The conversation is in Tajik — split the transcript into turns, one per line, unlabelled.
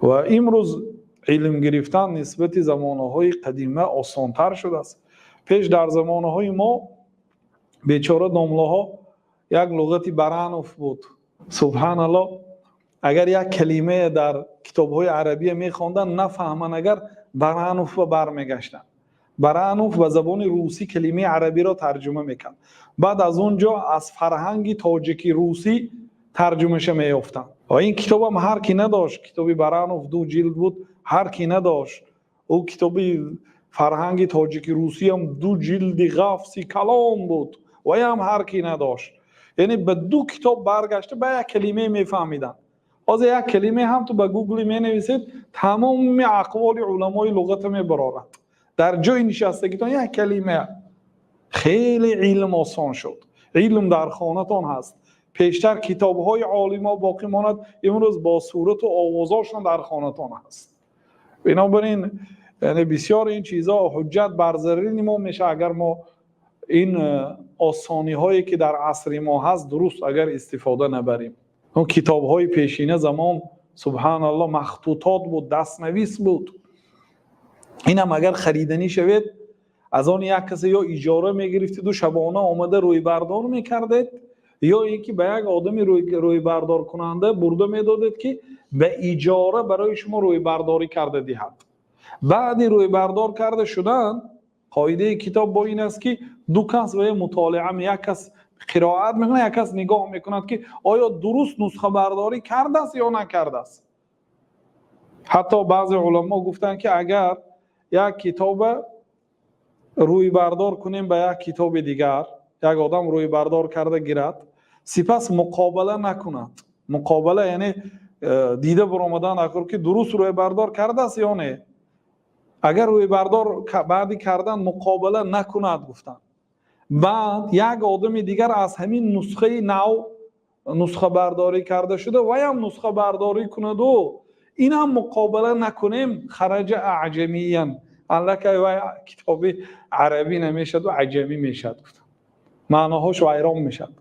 Ва имрӯз илм гирифтан нисбати замонаҳои қадима осонтар шудааст. Пеш дар замонаҳои мо бечора домлаҳо як луғати Баранов буд. Субҳаналлоҳ, агар як калимае дар китобҳои арабия мехонданд, нафаҳманд, агар Баранов ба бармегаштанд. Баранов ба забони русӣ калимаи арабиро тарҷума мекард. Баъд аз он ҷо аз фарҳанги тоҷики русӣ тарҷумаша меёфтанд. Ва ин китобам ҳар ки надошт, китоби Баранов ду ҷилд буд, ҳар ки надошт. Ӯ китоби фарҳанги тоҷики русиям ду ҷилди ғафси калон буд, ваям ҳар ки надошт. Яъне ба ду китоб баргашта ба як калимае мефаҳмиданд. Ҳозир як калимае ҳам ту ба Гугл менависед, тамоми ақволи уламои луғатро мебарорад. Дар ҷои нишастагитон як калима. Хеле илм осон шуд. Илм дар хонатон ҳаст. Пештар китобҳои олимо боқӣ монад, имрӯз бо сурату овозошон дар хонатон ҳаст. Бинобар ин, яъне бисёр ин чизҳо ҳуҷҷат бар зарари мо мешавад, агар мо ин осониҳое ки дар асри мо ҳаст, дуруст агар истифода набарем. Он китобҳои пешина замон, субҳаналлоҳ, махтутот буд, дастнавис буд. Инам агар хариданӣ шавед, аз он як касе ё иҷора мегирифтеду шабона омада рӯйбардор мекардед, ё ин ки ба як одами рӯйбардоркунанда бурда медодед, ки ба иҷора барои шумо рӯйбардорӣ карда диҳад. Баъди рӯйбардор карда шудан, қоидаи китоб бо ин аст, ки ду кас ва мутолиа, як кас қироат мекунад, як кас нигоҳ мекунад, ки оё дуруст нусхабардорӣ кардааст ё накардааст. Ҳатто баъзе уламо гуфтанд, ки агар як китоба рӯйбардор кунем ба як китоби дигар, як одам рӯйбардор карда гирад, сипас муқобала накунад. Муқобала яъне дида баромадан накунад, ки дуруст рӯйбардор кардааст ё не. Агар рӯйбардор баъди кардан муқобала накунад, гуфтанд, баъд як одами дигар аз ҳамин нусхаи нав нусхабардорӣ карда шуда ваям нусхабардорӣ кунаду инам муқобала накунем, хараҷа аъҷамиян, аллакай вай китоби арабӣ намешаду аҷамӣ мешавад, гуфтанд, маъноҳош вайрон мешавад.